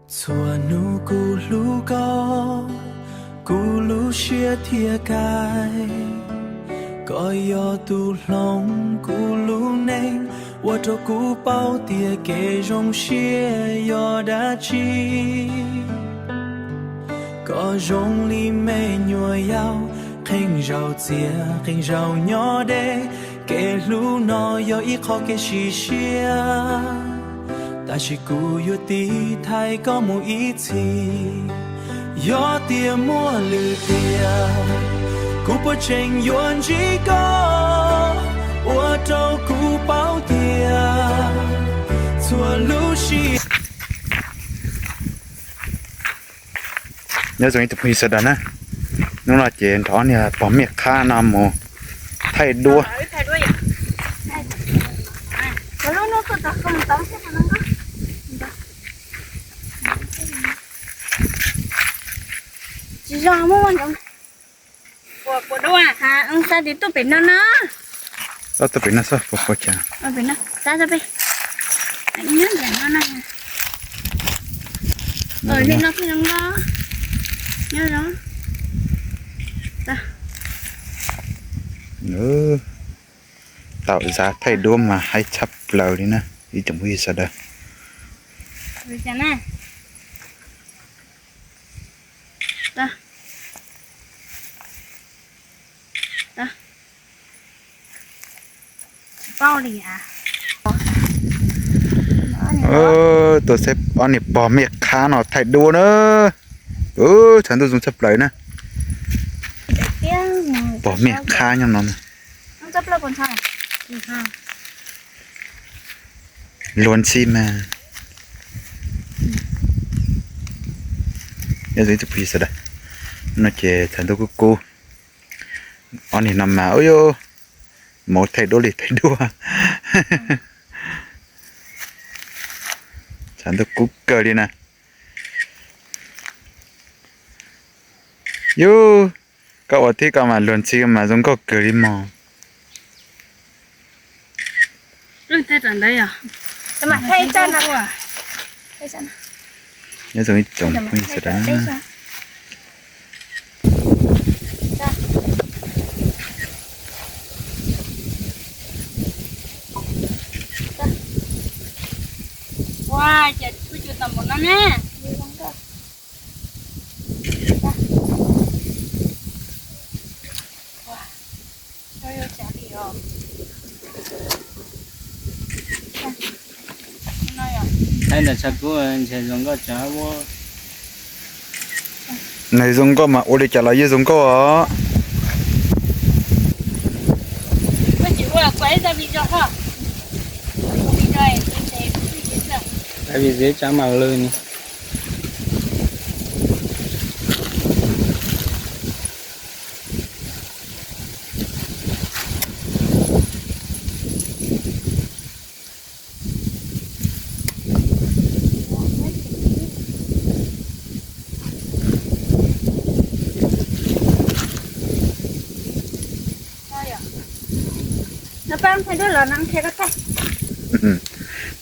Txhua hnub kuv hlub koj, kuv lub siab thiaj kaj. Koj yog tus hloov kuv lub neej, ua rau kuv paub tias kev zoo siab yog dab tsi. Koj zoo li me nyuam yaus, qee zaus txias qee zaus nyob deb. Kev hlub no yog ib qho kev sim siab, tab sis kuv yuav tiv thaiv koj mus ib txhis. Yog tias muaj lwm tiam, kuv puas tseem yuav ntsib koj, ua rau kuv paub tias txhua lub sij. Nyob zoo ib tsoom phooj ywg sawv daws na, hnub no ces nrog ob niag pog Mej Qhab no mus thaij duab. Tsis zoo, muaj muaj ntsoov. Xa tis tuaj pem no no. Tuaj pem no xwb, puas pom cas? Pem no, xa pem. Nyob ntawm no na. Li no pheej zoo nkauj. Nyob zoo. Tau zaj thaij duab mas haib tshaj plaws li na ib tsoom phooj ywg sawv daws. Tuaj saib ob niag pog Mej Qhab no thaij duab na. Tshav ntuj zoo tshaj plaws na. Pog Mej Qhab nyob no. Luag ntxhi mas. Nyob zoo ib tsoom phooj ywg sawv daws, no ces tshav ntuj kub kub, ob niag no mas ua yuav mus thaij duab li thaij duab. Tshav ntuj kub kawg li na. Yus, koj ua tib koj mas luag ntxhi mas zoo nkauj kawg li mog. Nyob zoo ib tsoom phooj ywg sawv daws. Thaij ntawm tshav kub ntshe zoo nkauj tshav. Nws zoo nkauj mas ua li cas los yeej zoo nkauj os. Vim deb tsam mam lw ni.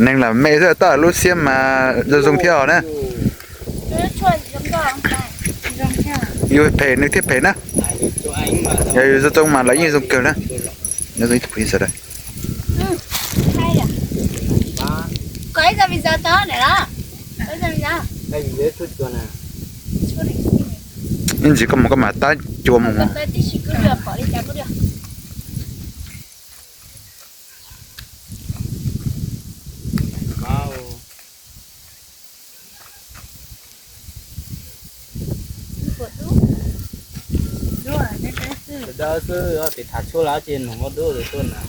Neeg lam me xwb tab lub siab mas zoo zoo thiab os na. Yus phem nws thiaj phem na. Yog yus zoo zoo mas lawv yeej zoo kawg na. Nyob zoo ib tsoom phooj ywg sawv daws. Ib ntsis koj mus koj mam tab cua mus. Sawv daws xwb, tes thav tshuaj lawm ces nug muab dub tuaj na.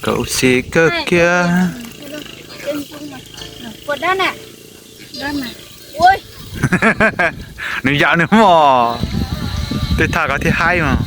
Kau xim kawg kiag. Nws yam nws mog, tej thaj koj thiaj haib mas.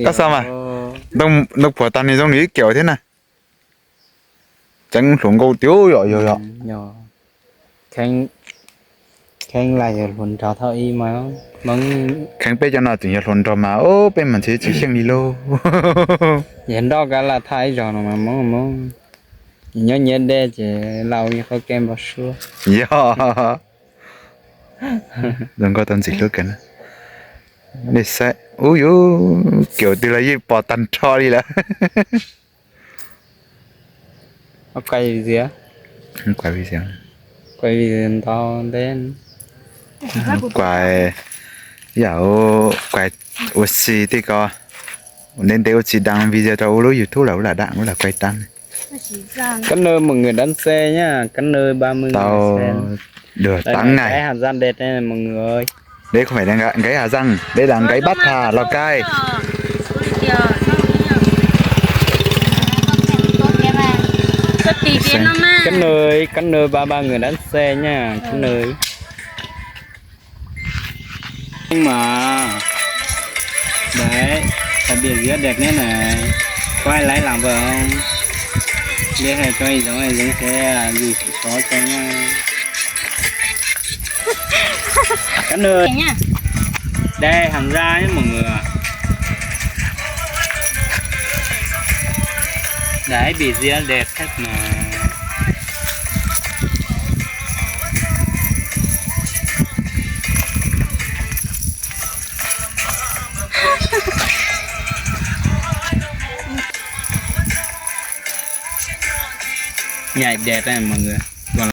Koj xav mas, ntoo puav tas nws zoo li ib kiam thiab na. Ceeb hluas nkauj tiag yom, yog yom. Kheev, kheev lais yog hluas nraug thaum ub mas Hmoob. Kheev peb cov no tseem yog hluas nraug mas, o, peb mas ntshe tsis xyeej li lauj. Yog nroj kav lam thaj ib zaug no mas Hmoob, Hmoob. Nyob nyias dej ces laus yog qhov kev npau suav. Yog. Zoo nkauj tau ntxim hlub kawg na. Nej saib, ub yuv, kiểu twg los yeej pom tag nrho li lawm. Kuas, kuas ntau ntev, kuas, yam, kuas ua si tej ko, ntev ntev ua tsis dam video rau ua lub YouTube los ua lam dam ua lam kuas dam. Kab nws mus ngwm dab xe nha, kab nws ba mws tau dua tau ngày. Đây không phải là Ngãi Hà Giang, đây là Ngãi Bắc Hà, Lào Cai. Kab nws, kab nws ba ba ngwm dab xe nha, kab nws. Nhưng mà đấy, đặc biệt rất đẹp nét này. Quay lấy làm vợ không? Liên hệ cho anh Dũng, anh Dũng sẽ gửi số cho nha. Cái nơi đây hàng ra nhé mọi người ạ. Đấy, bị dĩa đẹp thật mà. Nhảy đẹp này mọi người.